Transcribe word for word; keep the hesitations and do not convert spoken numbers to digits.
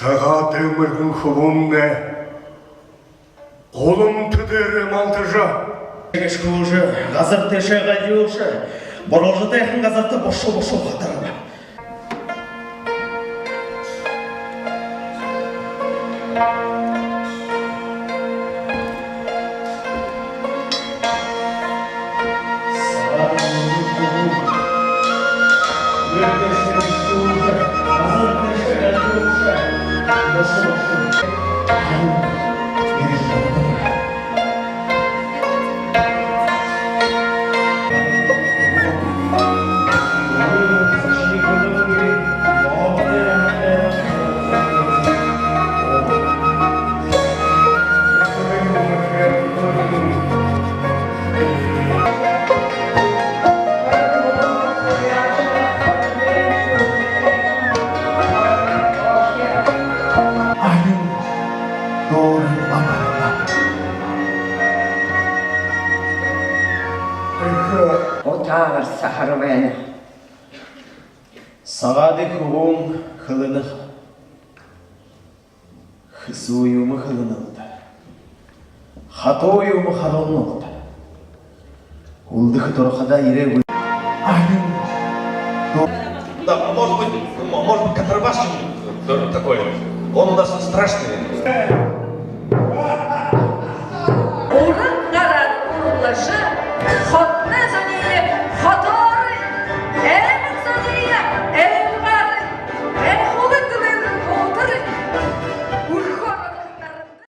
Сагаадаймэргэн хүбүүмнай гуламта дээрэ малтажа, гээшэ хүлжэ, газар тээшээ гальюулжа, буралжатайхан газарта бушуу-бушуу хатарба. Утаагаар сахар байна. Сагаадай хүбүүн хэлэнэ ха. Хэсүү юумэ хэлэнэ лэ даа. Хатуу юумэ харуулна лэ даа. Үлдэхэ турахадаа ерээгүй. Аюу. Да, может быть, может быть, контрабас что-нибудь такое. Он у нас страшный.